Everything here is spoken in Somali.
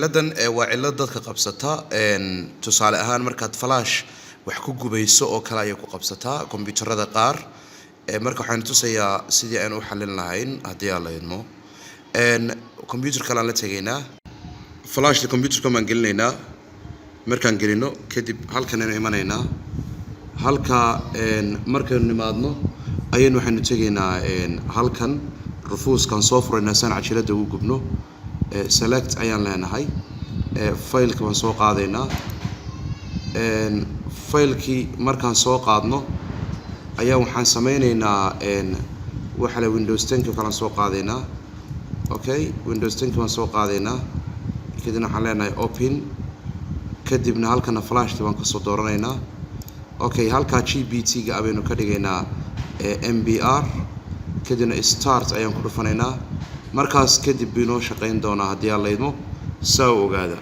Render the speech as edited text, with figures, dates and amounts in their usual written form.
Ciladan waa cilad dadka qabsata. Tusaale ahaan, markaad flash wax ku gubayso oo kale ayay ku qabsataa kombyuutarada qaar. Marka waxaan tusayaa sidii aynu u xalin lahayn haddii aan la idmo. Computer kale aan la tegaynaa, flashta computerka baan gelinaynaa. Markaan gelino kadib, halkan aynu imanaynaa. Halka markaynu nimaadno ayaynu waxaynu tegaynaa halkan, Rufuskaan soo furaynaa saan cajiladda ugu gubno. Select ayaan leenahay, faylka baan soo qaadaynaa. Faylkii markaan soo qaadno ayaa waxaan sameyneynaa waxa la Windows 10-ka kalaan soo qaadaynaa. Okay, Windows 10-ka baan soo qaadaynaa. Kadibna waxaan leenahay open. Kadibna halkana flashta baan kasoo dooranaynaa. Okay, halkaa GPT ga baynu ka dhigaynaa MBR. Kadibna start ayaan ku dhufanaynaa. Markaas kadib buu inoo shaqayn doonaa haddii aan laydmo. Saa u ogaada.